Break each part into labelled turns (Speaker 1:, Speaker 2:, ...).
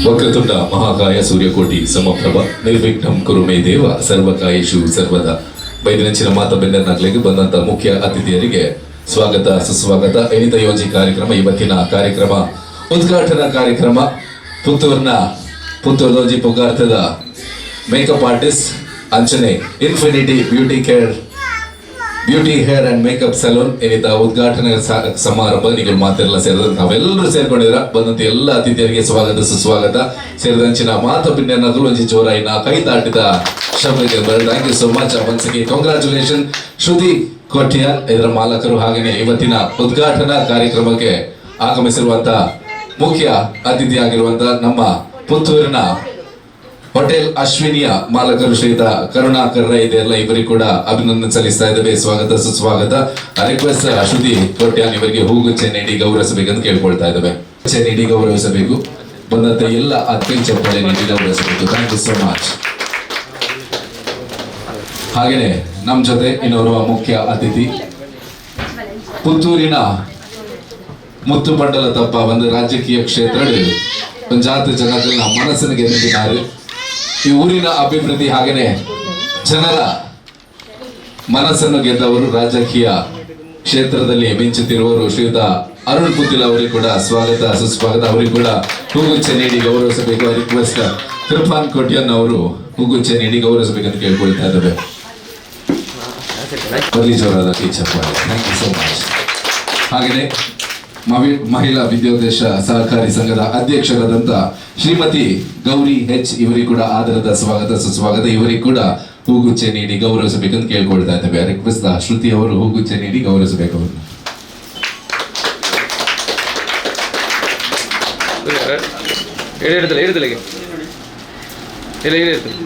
Speaker 1: Vakratunda Mahakaya Suryakoti Samaprabha ನಿರ್ವಿಘ್ನಂ ಕುರು ಮೇ ದೇವ ಸರ್ವಕಾಯೇಷು ಸರ್ವದಾ. ಬೈದಿನಂಚಿನ ಮಾತ ಬೆಂದನಾಗ್ಲಿಗೆ ಬಂದಂತ ಮುಖ್ಯ ಅತಿಥಿಯರಿಗೆ ಸ್ವಾಗತ, ಸುಸ್ವಾಗತ. ಎನಿತ ಯೋಜಿ ಕಾರ್ಯಕ್ರಮ, ಇವತ್ತಿನ ಕಾರ್ಯಕ್ರಮ ಉದ್ಘಾಟನಾ ಕಾರ್ಯಕ್ರಮ. ಪುತ್ತೂರ್ನ ಪುತ್ತೂರ್ದೊಂಜಿ ಪುಗಾರ್ತದ ಮೇಕಪ್ ಆರ್ಟಿಸ್ಟ್ ಅಂಚನೆ Infinity Beauty Care, Beauty Hair and Makeup Salon ಏನಿತ ಉದ್ಘಾಟನೆ ಸಮಾರಂಭ. ನೀವು ಮಾತೆಲ್ಲ ಸೇರಿದ ನಾವೆಲ್ಲರೂ ಸೇರ್ಕೊಂಡಿದ್ರ. ಬಂದಂತ ಎಲ್ಲ ಅತಿಥಿಯರಿಗೆ ಸ್ವಾಗತ, ಸುಸ್ವಾಗತ. ಸೇರಿದಂಚಿನ ಮಾತ ಪಿಂಡನಗಳು ಒಂಜಿ ಜೋರಾಯಿನ ಕೈ ತಾಟಿದ ಶಬ್ದಕ್ಕೆ. Thank you so much once again. Congratulation Shruti Kotian, ಇದರ ಮಾಲಕರು, ಹಾಗೆಯೇ ಇವತ್ತಿನ ಉದ್ಘಾಟನಾ ಕಾರ್ಯಕ್ರಮಕ್ಕೆ ಆಗಮಿಸಿರುವಂತ ಮುಖ್ಯ ಅತಿಥಿಯಾಗಿರುವಂತ ನಮ್ಮ ಪುತ್ತೂರಿನ ಹೋಟೆಲ್ ಅಶ್ವಿನಿಯ ಮಾಲಕರು ಶ್ರೀಯುತ ಕರುಣಾಕರ್ ರೈ ಇದೆಲ್ಲ, ಇವರಿಗೆ ಕೂಡ ಅಭಿನಂದನೆ ಸಲ್ಲಿಸ್ತಾ ಇದ್ದೇವೆ. ಸ್ವಾಗತ, ಸುಸ್ವಾಗತ. ರಿಕ್ವೆಸ್ಟ್ ಶ್ರುತಿ ಕೋಟ್ಯಾನ್ ಇವರಿಗೆ ಹೂಗುಚ್ಛ ನೀಡಿ ಗೌರವಿಸಬೇಕಂತ ಕೇಳ್ಕೊಳ್ತಾ ಇದ್ದೇವೆ. ಗುಚ್ಛ ನೀಡಿ ಗೌರವಿಸಬೇಕು. ಬಂದಂತ ಎಲ್ಲ ಅತಿ ಚಪ್ಪಾಳೆ ನೀಡಿ ಗೌರವಿಸಬೇಕು. Thank you so much. ಹಾಗೇನೆ ನಮ್ಮ ಜೊತೆ ಇನ್ನೋರ್ವ ಮುಖ್ಯ ಅತಿಥಿ, ಪುತ್ತೂರಿನ ಮುತ್ತು ಪಂಡಲ ತಪ್ಪ ಒಂದು ರಾಜಕೀಯ ಕ್ಷೇತ್ರ ಒಂಜಾತ ಜನಗಳ ಮನಸ್ಸನ್ನು ಗೆದ್ದಿದ್ದಾರೆ. ಈ ಊರಿನ ಅಭಿವೃದ್ಧಿ ಹಾಗೇನೆ ಜನರ ಮನಸ್ಸನ್ನು ಗೆದ್ದವರು, ರಾಜಕೀಯ ಕ್ಷೇತ್ರದಲ್ಲಿ ಮಿಂಚುತ್ತಿರುವವರು ಶ್ರೀಯುತ ಅರುಣ್ ಪುತ್ತಿಲ್ ಅವರಿಗೆ ಕೂಡ ಸ್ವಾಗತ, ಸುಸ್ವಾಗತ. ಅವರಿಗೆ ಕೂಡ ಹೂಗುಚ್ಛ ನೀಡಿ ಗೌರವಿಸಬೇಕು. ರಿಕ್ವೆಸ್ಟ್ ಕೃಪಾನ್ ಕೋಟ್ಯನ್ ಅವರು ಹೂಗುಚ್ಛ ನೀಡಿ ಗೌರವಿಸಬೇಕಂತ ಕೇಳ್ಕೊಳ್ತಾ ಇದ್ದೇವೆ. ಬರ್ಲಿ ಜೋರಾದ ಕೈ ಚಪ್ಪಾಳೆ. Thank you so much. ಹಾಗೆಯೇ ಮಹಿಳಾ ವಿದ್ಯೋದ್ದೇಶ ಸಹಕಾರಿ ಸಂಘದ ಅಧ್ಯಕ್ಷರಾದಂತ ಶ್ರೀಮತಿ ಗೌರಿ ಹೆಚ್ ಇವರಿಗೆ ಕೂಡ ಆದರದ ಸ್ವಾಗತ, ಸುಸ್ವಾಗತ. ಇವರಿಗೆ ಕೂಡ ಹೂಗುಚ್ಛ ನೀಡಿ ಗೌರವಿಸಬೇಕಂತ ಕೇಳ್ಕೊಳ್ತಾ ಇದ್ದೇವೆ. ರಿಕ್ವೆಸ್ಟ್ ಶ್ರುತಿ ಅವರು ಹೂಗುಚ್ಛ ನೀಡಿ ಗೌರವಿಸಬೇಕು ಅವ್ರನ್ನ.
Speaker 2: എടുത്തില്ല, എടുത്തില്ലേ? ഇല്ല, ഇല്ല, എടുത്തില്ല.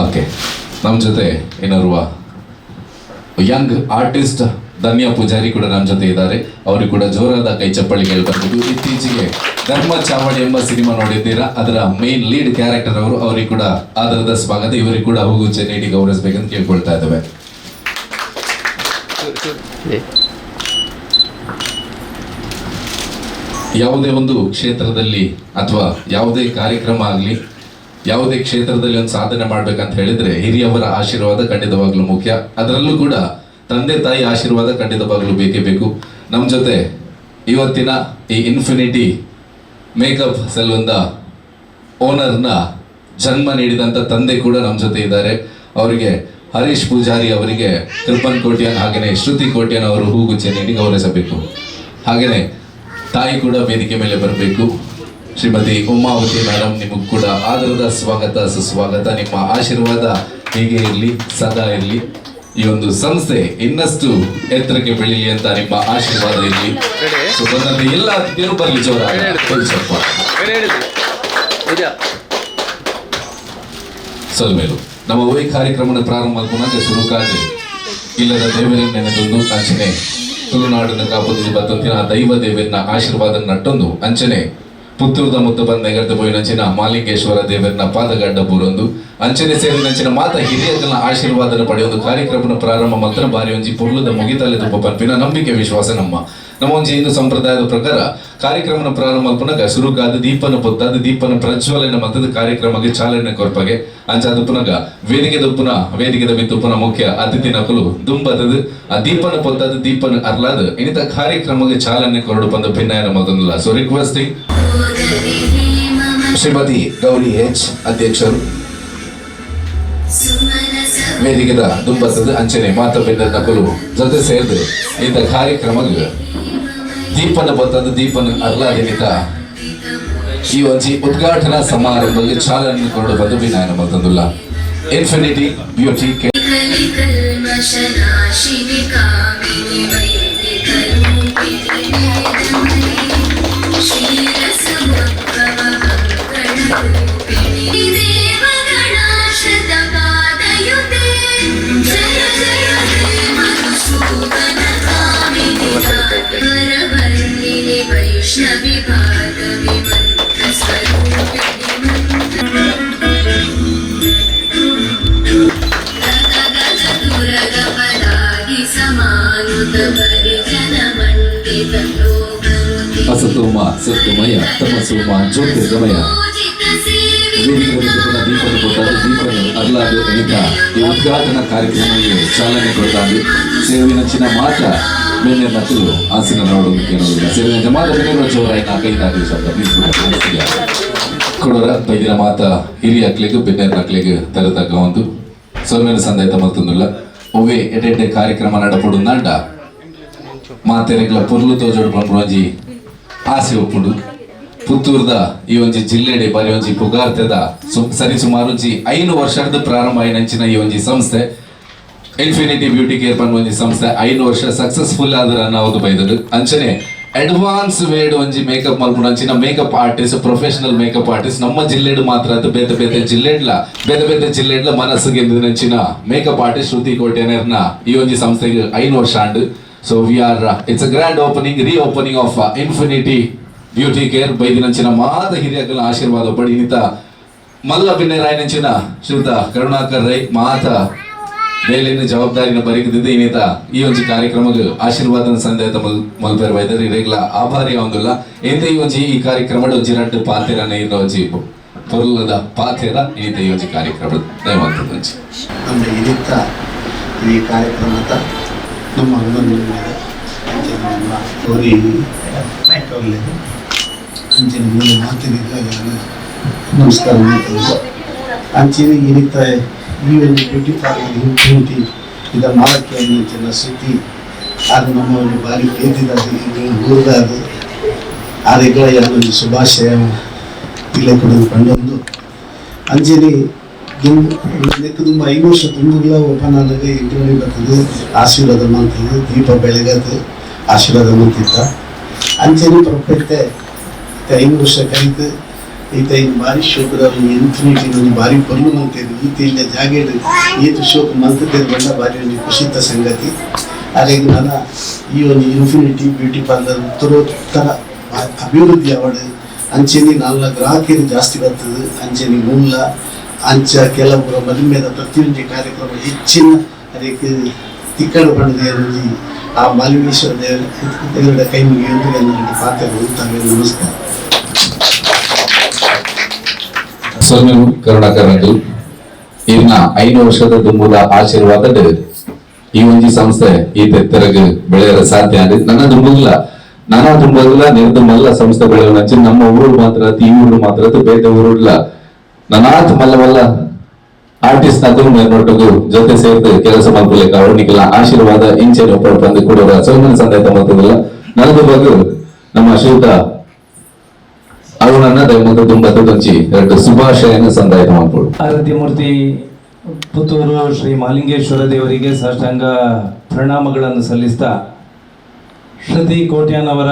Speaker 1: ಓಕೆ, ನಮ್ಮ ಜೊತೆ ಇನ್ನೋರ್ವ ಯಂಗ್ ಆರ್ಟಿಸ್ಟ್ ಧನ್ಯ ಪೂಜಾರಿ ಕೂಡ ನಮ್ಮ ಜೊತೆ ಇದ್ದಾರೆ. ಅವರಿಗೆ ಕೂಡ ಜೋರಾದ ಕೈ ಚಪ್ಪಾಳಿ ಕೇಳಬಹುದು. ಇತ್ತೀಚೆಗೆ ಧರ್ಮ ಚಾವಡಿ ಎಂಬ ಸಿನಿಮಾ ನೋಡಿದ್ದೀರಾ, ಅದರ ಮೇನ್ ಲೀಡ್ ಕ್ಯಾರೆಕ್ಟರ್ ಅವರು. ಅವರಿಗೆ ಕೂಡ ಆದರದ ಸ್ವಾಗತ. ಇವರಿಗೆ ಕೂಡ ಹೂಗುಚ್ಛ ನೀಡಿ ಗೌರವಿಸಬೇಕಂತ ಕೇಳ್ಕೊಳ್ತಾ ಇದ್ದೇವೆ. ಯಾವುದೇ ಒಂದು ಕ್ಷೇತ್ರದಲ್ಲಿ ಅಥವಾ ಯಾವುದೇ ಕಾರ್ಯಕ್ರಮ ಆಗಲಿ, ಯಾವುದೇ ಕ್ಷೇತ್ರದಲ್ಲಿ ಒಂದು ಸಾಧನೆ ಮಾಡ್ಬೇಕಂತ ಹೇಳಿದ್ರೆ ಹಿರಿಯವರ ಆಶೀರ್ವಾದ ಖಂಡಿತವಾಗ್ಲೂ ಮುಖ್ಯ. ಅದರಲ್ಲೂ ಕೂಡ ತಂದೆ ತಾಯಿ ಆಶೀರ್ವಾದ ಖಂಡಿತವಾಗ್ಲೂ ಬೇಕೇ ಬೇಕು. ನಮ್ಮ ಜೊತೆ ಇವತ್ತಿನ ಈ ಇನ್ಫಿನಿಟಿ ಮೇಕಪ್ ಸೆಲೂನ್ದ ಓನರ್ನ ಜನ್ಮ ನೀಡಿದಂಥ ತಂದೆ ಕೂಡ ನಮ್ಮ ಜೊತೆ ಇದ್ದಾರೆ. ಅವರಿಗೆ, ಹರೀಶ್ ಪೂಜಾರಿ ಅವರಿಗೆ ಕೃಪನ್ ಕೋಟ್ಯಾನ್ ಹಾಗೆಯೇ ಶ್ರುತಿ ಕೋಟ್ಯಾನ್ ಅವರು ಹೂಗುಚ್ಛ ನೀಡಿ ಗೌರವಿಸಬೇಕು. ಹಾಗೆಯೇ ತಾಯಿ ಕೂಡ ವೇದಿಕೆ ಮೇಲೆ ಬರಬೇಕು. ಶ್ರೀಮತಿ ಉಮಾವತಿ ಮೇಡಮ್, ನಿಮಗೂ ಕೂಡ ಆದರದ ಸ್ವಾಗತ, ಸುಸ್ವಾಗತ. ನಿಮ್ಮ ಆಶೀರ್ವಾದ ಹೀಗೆ ಇರಲಿ, ಸದಾ ಇರಲಿ. ಈ ಒಂದು ಸಂಸ್ಥೆ ಇನ್ನಷ್ಟು ಎತ್ತರಕ್ಕೆ ಬೆಳೀಲಿ ಅಂತ ನಿಮ್ಮ ಆಶೀರ್ವಾದ ಇರಲಿ. ಸೊ ಬಂದಂತೆ ಎಲ್ಲ ಅತಿಥಿಯರು ಬರಲಿ, ಜೋರ ಸ್ವಲ್ಪ.
Speaker 2: ಇದೆ.
Speaker 1: ಸೊಲ್ಮೇಲು. ನಮ್ಮ ಈ ಕಾರ್ಯಕ್ರಮದ ಪ್ರಾರಂಭ ಮಲ್ಪುನಗ ಸುರುಕಾದ್ ಇಲ್ಲದ ದೇವರನ್ನ ನೆನೆದೊಂದು, ಅಂಚನೆ ತುಳುನಾಡಿನ ಕಾಪುದಿ ಬತ್ತಂತಿನ ಆ ದೈವ ದೇವರನ್ನ ಆಶೀರ್ವಾದ ನಟ್ಟೊಂದು, ಅಂಚನೆ ಪುತ್ತೂರ್ದ ಮುತ್ತು ಬಂದ ನೆಗರ್ದ ಪೋಯಿನಂಚಿನ ಮಾಲಿಂಗೇಶ್ವರ ದೇವರನ್ನ ಪಾದಗಡ್ಡ ಬೂರೊಂದು, ಅಂಚನೆ ಸೇರಿನಂಚಿನ ಮಾತ ಹಿರಿಯಕಲ್ನ ಆಶೀರ್ವಾದನ ಪಡೆಯೊಂದು ಕಾರ್ಯಕ್ರಮನ ಪ್ರಾರಂಭ ಮಲ್ತನ ಬಾರಿ ಒಂಜಿ ಪೊರ್ಲುದ ಮುಗಿತಲೆ ತುಪ್ಪ ಪನ್ಪಿನ ನಂಬಿಕೆ, ವಿಶ್ವಾಸ ನಮ್ಮ. ನಮ್ಮ ಒಂಜಿ ಹಿಂದೂ ಸಂಪ್ರದಾಯದ ಪ್ರಕಾರ ಕಾರ್ಯಕ್ರಮನ ಪ್ರಾರಂಭ ಮಲ್ಪುನಗ ಸುರುಕಾದ ದೀಪನ ಪೊತ್ತಾದ ದೀಪನ ಪ್ರಜ್ವಲನೆ ಮಲ್ತದ ಕಾರ್ಯಕ್ರಮಕ್ಕೆ ಚಾಲನೆ ಕೊರ್ಪಗೆ. ಅಂಚಾದ ಪುನಗ ವೇದಿಕೆ ದುಪ್ಪುನ ವೇದಿಕೆದ ಮಿತ್ತುಪ್ಪುನ ಮುಖ್ಯ ಅತಿಥಿ ನಕಲು ದುಂಬತದ ಆ ದೀಪನ ಪೊತ್ತಾದ ದೀಪನ ಅರ್ಲಾದ ಇನಿತ ಕಾರ್ಯಕ್ರಮಕ್ಕೆ ಚಾಲನೆ ಕೊರಡು ಬಂದ ಭಿನ್ನಾಯನ ಮಲ್ತೊಂದುಲ್ಲ. ಸೊ ರಿಕ್ವೆಸ್ಟಿಂಗ್ ಶ್ರೀಮತಿ ಗೌರಿ ಎಚ್ ಅಧ್ಯಕ್ಷರು ವೇದಿಕೆದ ದುಂಬತ್ತದ ಅಂಚನೆ ಮಾತ ಬೆಂದ ನಕಲು ಜೊತೆ ಸೇರ್ದು ಇಂಥ ಕಾರ್ಯಕ್ರಮಕ್ಕೆ ದೀಪನ ಬತ್ತದ ದೀಪನ ಅರ್ಲಾದಿನಿತ ಈ ಒಂಜಿ ಉದ್ಘಾಟನಾ ಸಮಾರಂಭಕ್ಕೆ ಚಾಲನೆ ಕೊರಡು ಬಂದು ವಿನಾಯನ ಮಲ್ತೊಂದುಲ್ಲ ಇನ್ಫಿನಿಟಿ ಬ್ಯೂಟಿ
Speaker 3: कलिकल्मषनाशिनि कामिनि वैदिकरूपिणि वेदमयि। Vaishnavi Bhargavi ಮಂತ್ರ ಸ್ವರೂಪಿಣಿ ಮಂತ್ರ ಚತುರಗಪದಾದಿ ಸಮಾನುತ ಪರಿಜನ ಮಂಡಿತ ಲೋಕನುತಿ
Speaker 1: ಅಸತೋಮ ಸತ್ಯಮಯ ತಮಸೋಮ ಜ್ಯೋತಿರ್ಗಮಯ.
Speaker 3: ಪೂಜಿತ ಸೇವಿತ
Speaker 1: ವೇದಿಕೆ ದೀಪದ ಕೊಟ್ಟಾದ ದೀಪದ ಅರ್ಲಾದು ಎನಿತ ಈ ಉದ್ಘಾಟನಾ ಕಾರ್ಯಕ್ರಮಕ್ಕೆ ಚಾಲನೆ ಕೊಡ್ತಾಂದು ಸೇವಿನಂಚಿನ ಮಾತ ಬೆನ್ನೆ ನಕಲು ಆಸಿನ ನೋಡೋದಕ್ಕೆ ನೋಡುದಿಲ್ಲ. ಸೇವಿನ ಮಾತ ಬೆನ್ನೆ ಜೋರಾಯಿನ ಕೈದಾಗಲಿ ಶಬ್ದ ಪ್ಲೀಸ್ ಕೊಡೋರ ಬೈದಿನ ಮಾತ ಹಿರಿಯ ಅಕ್ಲೆಗ್ ಬೆನ್ನೆ ನಕ್ಲೆಗ್ ತರತಕ್ಕ ಒಂದು ಸೊಲ್ಮೆನ ಸಂದಾಯ್ತ ಮಲ್ತೊಂದುಲ್ಲ. ಒವ್ವೆ ಎಡೆ ಕಾರ್ಯಕ್ರಮ ನಡಪೊಡು ನಾಂಡ ಮಾತೆರೆಗ್ಲ ಪೊರ್ಲು ತೋಜೋಡು ಪನ್ಪುನ ಒಂಜಿ ಆಸೆ ಉಪ್ಪುಂಡು. ಪುತ್ತೂರ್ದ ಈ ಒಂಜಿ ಜಿಲ್ಲೆಡೆ ಬಾರಿ ಒಂಜಿ ಪುಗಾರ್ತೆದ ಸರಿ ಸುಮಾರು ಒಂಜಿ 5 ವರ್ಷದ ಪ್ರಾರಂಭ ಆಯಿನಂಚಿನ ಈ ಒಂಜಿ ಸಂಸ್ಥೆ infinity beauty care ಪನ್ಪುನ ಒಂಜಿ ಸಂಸ್ಥೆ 5 ವರ್ಷ ಸಕ್ಸಸ್ಫುಲ್ ಆದ್ರ ಅನ್ನೋದು ಬೈದರು. ಅಂಚನೆ ಅಡ್ವಾನ್ಸ್ ವೇಡ್ ಒಂಜಿ ಮೇಕಪ್ ಮಲ್ಪುನ ಅಂಚಿನ makeup artist, professional makeup artist ನಮ್ಮ ಜಿಲ್ಲೆಡ್ ಮಾತ್ರ ಅದು ಬೇತೆ ಬೇತೆ ಜಿಲ್ಲೆಡ್ಲ ಬೇತೆ ಬೇತೆ ಜಿಲ್ಲೆಡ್ಲ ಮನಸ್ಸು ಗೆದ್ದಿನಂಚಿನ ಮೇಕಪ್ ಆರ್ಟಿಸ್ಟ್ ಶ್ರುತಿ ಕೋಟ್ಯಾನೆರ್ನ ಈ ಒಂಜಿ ಸಂಸ್ಥೆಗೆ 5 ವರ್ಷ and. So we are it's a grand opening, reopening of Infinity Beauty Care. ಬೈದಿನಂಚಿನ ಮಾತ ಹಿರಿಯಕಲ ಆಶೀರ್ವಾದ ಪಡಿನಿತ ಮಲ್ಲ ಬಿನ್ನೆರಾಯನಂಚಿನ ಶ್ರೀಯುತ ಕರುಣಾಕರ್ ರೈ ಮಾತ ಬೇಲಿನ ಜವಾಬ್ದಾರಿನ ಬರಿಕದಿದ್ದು ಇನ್ನಿತ ಈ ಒಂಜಿ ಕಾರ್ಯಕ್ರಮಕ್ಕೆ ಆಶೀರ್ವಾದನ ಸಂದೇತ ಮಲ್ಪೆರ್ ವೈದ್ಯರು ಇರೆಗ್ಲ ಆಭಾರಿ ಆವೊಂದುಲ್ಲ. ಎಂತ ಈ ಒಂಜಿ ಈ ಕಾರ್ಯಕ್ರಮಡ್ ಒಂಜಿ ರಡ್ಡ್ ಪಾತೆರನ ಇರ್ನ ಒಂಜಿ ಪೊರ್ಲದ ಪಾತೆರ ಇನ್ನಿತ ಈ ಒಂಜಿ ಕಾರ್ಯಕ್ರಮ ದಯವಂತದ ಒಂಜಿ
Speaker 4: ನಮ್ಮ ಇನಿತ ಈ ಕಾರ್ಯಕ್ರಮದ ನಮ್ಮ ಅಂಗನವಾಡಿ ಅಂಚನೆ ನಮ್ಮ ಗೌರಿ ಒಳ್ಳೆಯದು ಅಂಚನೆ ಮೂಲ ಮಾತಿನಿಂದ ನಾನು ನಮಸ್ಕಾರ ಮಾಡ್ತೇನೆ. ಅಂಚನೆ ಇನಿತ ಈ ಒಂದು beauty parlour infinity ಇದರ ಮಾಲಕಿ ಅಂಚಿನ ಶ್ರುತಿ ಅದು ನಮ್ಮ ಒಂದು ಬಾರಿ ಪ್ರೀತಿದ ಊರ್ದ ಅದು ಆರೆಗ್ಲ ಯಾನೊಂಜಿ ಶುಭಾಶಯ ಇಲ್ಲ ಕೊಡೋದು ಪಂಡೊಂದು. ಅಂಚನೆ ನೆಕ್ಕ್ ದುಂಬ 5 ವರ್ಷ ದುಂಬುಗ್ಲ ಓಪನ್ ಆದಾಗ ಎಂಕ್ಲೆಗ್ ಬರ್ತದೆ ಆಶೀರ್ವಾದ ಮಂತದ್ದು, ದೀಪ ಬೆಳಗದು ಆಶೀರ್ವಾದ ಮಂತಿತ್ತ. ಅಂಚನೆ ಪರ್ಫೆಕ್ಟ್ 5 ವರ್ಷ ಕಲಿತು ಈತ ಐನ್ ಬಾರಿ ಶೋಕದ ಒಂಜಿ ಇನ್ಫಿನಿಟಿ ಒಂಜಿ ಬಾರಿ ಪೊರ್ಲು ಮಂತೇರು. ಈತ ಇಲ್ಲ ಜಾಗೆಡ್ ಈತ ಶೋಕ ಮಂತದೇರು ಬಂಡ ಬಾರಿ ಒಂಜಿ ಖುಷಿತ ಸಂಗತಿ. ಅರೆಗ್ ನನ ಈ ಒಂಜಿ infinity beauty parlour ಉತ್ತರೋತ್ತರ ಅಭಿವೃದ್ಧಿ ಆವಡ್. ಅಂಚೆನೆ ನಾಲ್ನ ಗ್ರಾಹಕರು ಜಾಸ್ತಿ ಬರ್ತದೆ. ಅಂಚೆನೆ ಮೂಲ ಅಂಚ ಕೆಲವು ಮದುಮೆದ ಪ್ರತಿಯೊಂಜಿ ಕಾರ್ಯಕ್ರಮ ಹೆಚ್ಚಿನ ಅದಕ್ಕೆ ತಿಕ್ಕಡು ಪಂಡದ ಒಂಜಿ ಆ ಮಾಲಿಂಗೇಶ್ವರ ದೇವರ ದೇವರ ಕೈ ಮುಗಿಯೊಂದು ನನ್ನ ಪಾತ್ರ ಉಂತಾವೆ. ನಮಸ್ಕಾರ.
Speaker 1: ಸೊಲ್ಮೆಲು ಕರುಣಾಕರ್ ಅಂಕಲ್. ಇರ್ನ 5 ವರ್ಷದ ದುಂಬುದ ಆಶೀರ್ವಾದಡ್ ಈ ಒಂಜಿ ಸಂಸ್ಥೆ ಈ ತೆತ್ತರಗ್ ಬೆಳೆಯರ ಸಾಧ್ಯ ಅಂದ್. ನನ್ನ ದುಂಬುಗ್ಲ ನಾನಾ ದುಂಬಗ್ಲ ನಿರ್ದು ಮಲ್ಲ ಸಂಸ್ಥೆ ಬೆಳೆಯುವ ನಮ್ಮ ಊರು ಮಾತ್ರ ಅತ್, ಈ ಊರು ಮಾತ್ರ ಅತ್, ಬೇತೆ ಊರುಡ್ಲ ನನಾತ್ ಮಲ್ಲ ಮಲ್ಲ ಆರ್ಟಿಸ್ಟ್ ನಕಲು ಮೇಲ್ನೊಟ್ಟಿಗೂ ಜೊತೆ ಸೇರ್ದು ಕೆಲಸ ಮಲ್ಪುಲೆಕ ಅವನಿಗೆಲ್ಲ ಆಶೀರ್ವಾದ ಇಂಚೆನೆ ಬಂದು ಕೊಡೋರ ಸೊಲ್ಮೆನ್ ಸಂದಾಯ್ತ ಮಲ್ತದಿಲ್ಲ. ನನದು ಬಗ್ಗೆ ನಮ್ಮ ಶ್ರೀಯುತ ಅರುಣನ ದಯಮಂತ ದುಂಬತ್ತದೊಂಜಿ ಎರಡು ಶುಭಾಶಯನ ಸಂದಾಯ್ತ ಮಲ್ಪೊಡು.
Speaker 5: ಆರಾಧ್ಯಮೂರ್ತಿ ಪುತ್ತೂರು ಶ್ರೀ ಮಾಲಿಂಗೇಶ್ವರ ದೇವರಿಗೆ ಸಾಷ್ಟಾಂಗ ಪ್ರಣಾಮಗಳನ್ನು ಸಲ್ಲಿಸ್ತಾ, ಶ್ರುತಿ ಕೋಟ್ಯಾನ್ ಅವರ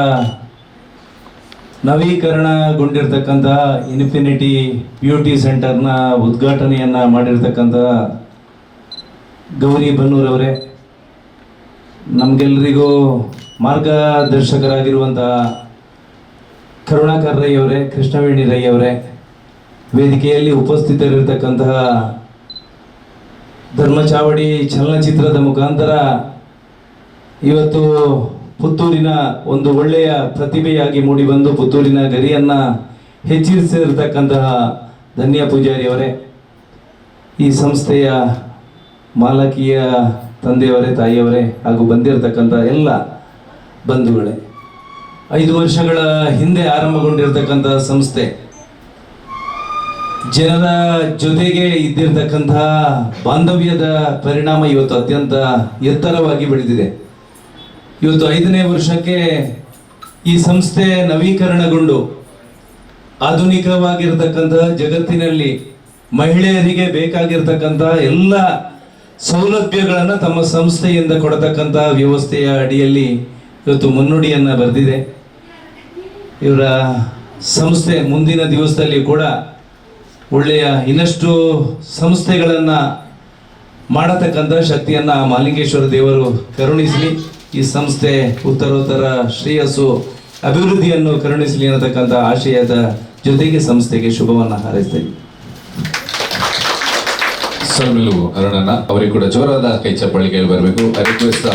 Speaker 5: ನವೀಕರಣಗೊಂಡಿರ್ತಕ್ಕಂತಹ ಇನ್ಫಿನಿಟಿ ಬ್ಯೂಟಿ ಸೆಂಟರ್ನ ಉದ್ಘಾಟನೆಯನ್ನು ಮಾಡಿರ್ತಕ್ಕಂತಹ ಗೌರಿ ಬನ್ನೂರವರೇ, ನಮಗೆಲ್ಲರಿಗೂ ಮಾರ್ಗದರ್ಶಕರಾಗಿರುವಂತಹ ಕರುಣಾಕರ್ ರೈ ಅವರೇ, ಕೃಷ್ಣವೇಣಿ ರೈ ಅವರೇ, ವೇದಿಕೆಯಲ್ಲಿ ಉಪಸ್ಥಿತರಿರ್ತಕ್ಕಂತಹ ಧರ್ಮಚಾವಡಿ ಚಲನಚಿತ್ರದ ಮುಖಾಂತರ ಇವತ್ತು ಪುತ್ತೂರಿನ ಒಂದು ಒಳ್ಳೆಯ ಪ್ರತಿಭೆಯಾಗಿ ಮೂಡಿಬಂದು ಪುತ್ತೂರಿನ ಗರಿಯನ್ನು ಹೆಚ್ಚಿಸಿರ್ತಕ್ಕಂತಹ ಧನ್ಯ ಪೂಜಾರಿ ಅವರೇ, ಈ ಸಂಸ್ಥೆಯ ಮಾಲಕಿಯ ತಂದೆಯವರೇ, ತಾಯಿಯವರೇ ಹಾಗೂ ಬಂದಿರತಕ್ಕಂಥ ಎಲ್ಲ ಬಂಧುಗಳೇ, 5 ವರ್ಷಗಳ ಹಿಂದೆ ಆರಂಭಗೊಂಡಿರ್ತಕ್ಕಂಥ ಸಂಸ್ಥೆ ಜನರ ಜೊತೆಗೆ ಇದ್ದಿರ್ತಕ್ಕಂತಹ ಬಾಂಧವ್ಯದ ಪರಿಣಾಮ ಇವತ್ತು ಅತ್ಯಂತ ಎತ್ತರವಾಗಿ ಬೆಳೆದಿದೆ. ಇವತ್ತು 5ನೇ ವರ್ಷಕ್ಕೆ ಈ ಸಂಸ್ಥೆ ನವೀಕರಣಗೊಂಡು ಆಧುನಿಕವಾಗಿರ್ತಕ್ಕಂತಹ ಜಗತ್ತಿನಲ್ಲಿ ಮಹಿಳೆಯರಿಗೆ ಬೇಕಾಗಿರ್ತಕ್ಕಂತಹ ಎಲ್ಲ ಸೌಲಭ್ಯಗಳನ್ನು ತಮ್ಮ ಸಂಸ್ಥೆಯಿಂದ ಕೊಡತಕ್ಕಂತಹ ವ್ಯವಸ್ಥೆಯ ಅಡಿಯಲ್ಲಿ ಇವತ್ತು ಮುನ್ನುಡಿಯನ್ನು ಬರೆದಿದೆ. ಇವರ ಸಂಸ್ಥೆ ಮುಂದಿನ ದಿವಸದಲ್ಲಿ ಕೂಡ ಒಳ್ಳೆಯ ಇನ್ನಷ್ಟು ಸಂಸ್ಥೆಗಳನ್ನು ಮಾಡತಕ್ಕಂಥ ಶಕ್ತಿಯನ್ನು ಮಾಲಿಂಗೇಶ್ವರ ದೇವರು ಕರುಣಿಸಲಿ. ಈ ಸಂಸ್ಥೆ ಉತ್ತರೋತ್ತರ ಶ್ರೇಯಸ್ಸು ಅಭಿವೃದ್ಧಿಯನ್ನು ಕರುಣಿಸಲಿ ಅನ್ನತಕ್ಕಂಥ ಆಶಯದ ಜೊತೆಗೆ ಸಂಸ್ಥೆಗೆ ಶುಭವನ್ನು ಹಾರೈಸ್ತೇನೆ.
Speaker 1: ಸೊಲ್ಮೆಲು ಅರುಣಣ್ಣ ಅವರಿಗೆ ಕೂಡ ಜೋರಾದ ಕೈ ಚಪ್ಪಾಳಿ ಕೇಳಿ ಬರಬೇಕು. ರಿಕ್ವೆಸ್ಟ್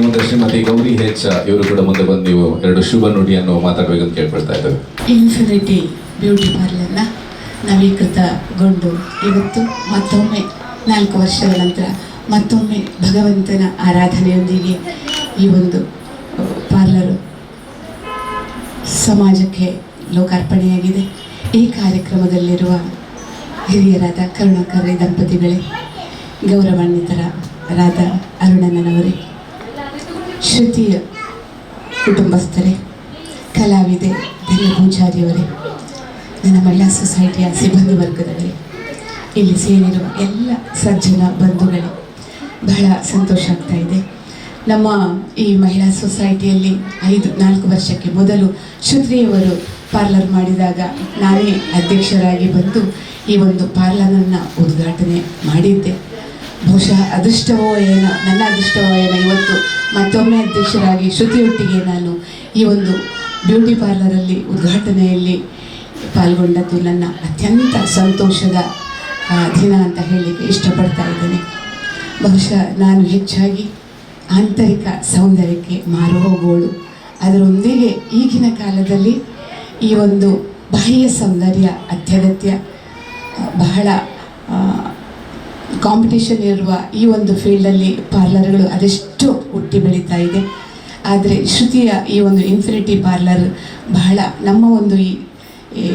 Speaker 1: ಮುಂದೆ ಶ್ರೀಮತಿ ಗೌರಿ ಹೆಚ್ ಇವರು ಕೂಡ ಮುಂದೆ ಬಂದು ನೀವು ಎರಡು ಶುಭ ನುಡಿಯನ್ನು ಮಾತಾಡಬೇಕಂತ ಕೇಳ್ಕೊಳ್ತಾ ಇದ್ದೇವೆ.
Speaker 6: ಇನ್ಫಿನಿಟಿ ಬ್ಯೂಟಿ ಪಾರ್ಲರ್ನ ನವೀಕೃತಗೊಂಡು ಇವತ್ತು ಮತ್ತೊಮ್ಮೆ 4 ವರ್ಷದ ನಂತರ ಮತ್ತೊಮ್ಮೆ ಭಗವಂತನ ಆರಾಧನೆಯೊಂದಿಗೆ ಈ ಒಂದು ಪಾರ್ಲರು ಸಮಾಜಕ್ಕೆ ಲೋಕಾರ್ಪಣೆಯಾಗಿದೆ. ಈ ಕಾರ್ಯಕ್ರಮದಲ್ಲಿರುವ ಹಿರಿಯರಾದ ಕರುಣಾಕರ್ ರೈ ದಂಪತಿಗಳೇ, ಗೌರವಾನ್ವಿತರಾದ ಅರುಣಣ್ಣನವರೇ, ಶ್ರುತಿಯ ಕುಟುಂಬಸ್ಥರೇ, ಕಲಾವಿದೆ ಧನ್ಯ ಪೂಜಾರಿಯವರೇ, ನನ್ನ ಮಹಿಳಾ ಸೊಸೈಟಿಯ ಸಿಬ್ಬಂದಿ ವರ್ಗದವರೇ, ಇಲ್ಲಿ ಸೇರಿರುವ ಎಲ್ಲ ಸಜ್ಜನ ಬಂಧುಗಳೇ, ಬಹಳ ಸಂತೋಷ ಆಗ್ತಾ ಇದೆ. ನಮ್ಮ ಈ ಮಹಿಳಾ ಸೊಸೈಟಿಯಲ್ಲಿ 5, 4 ವರ್ಷಕ್ಕೆ ಮೊದಲು ಶ್ರುತಿಯವರು ಪಾರ್ಲರ್ ಮಾಡಿದಾಗ ನಾನೇ ಅಧ್ಯಕ್ಷರಾಗಿ ಬಂದು ಈ ಒಂದು ಪಾರ್ಲರನ್ನು ಉದ್ಘಾಟನೆ ಮಾಡಿದ್ದೆ. ಬಹುಶಃ ಅದೃಷ್ಟವೋ ಏನೋ, ನನ್ನ ಅದೃಷ್ಟವೋ ಏನೋ, ಇವತ್ತು ಮತ್ತೊಮ್ಮೆ ಅಧ್ಯಕ್ಷರಾಗಿ ಶ್ರುತಿಯೊಟ್ಟಿಗೆ ನಾನು ಈ ಒಂದು ಬ್ಯೂಟಿ ಪಾರ್ಲರಲ್ಲಿ ಉದ್ಘಾಟನೆಯಲ್ಲಿ ಪಾಲ್ಗೊಂಡದ್ದು ನನ್ನ ಅತ್ಯಂತ ಸಂತೋಷದ ದಿನ ಅಂತ ಹೇಳಲಿಕ್ಕೆ ಇಷ್ಟಪಡ್ತಾ ಇದ್ದೇನೆ. ಬಹುಶಃ ನಾನು ಹೆಚ್ಚಾಗಿ ಆಂತರಿಕ ಸೌಂದರ್ಯಕ್ಕೆ ಮಾರು ಹೋಗೋಳು. ಅದರೊಂದಿಗೆ ಈಗಿನ ಕಾಲದಲ್ಲಿ ಈ ಒಂದು ಬಾಹ್ಯ ಸೌಂದರ್ಯ ಅತ್ಯಗತ್ಯ. ಬಹಳ ಕಾಂಪಿಟೇಷನ್ ಇರುವ ಈ ಒಂದು ಫೀಲ್ಡಲ್ಲಿ ಪಾರ್ಲರ್ಗಳು ಅದೆಷ್ಟು ಹುಟ್ಟಿ ಬೆಳೀತಾ ಇದೆ. ಆದರೆ ಶ್ರುತಿಯ ಈ ಒಂದು ಇನ್ಫಿನಿಟಿ ಪಾರ್ಲರ್ ಬಹಳ ನಮ್ಮ ಒಂದು ಈ ಈ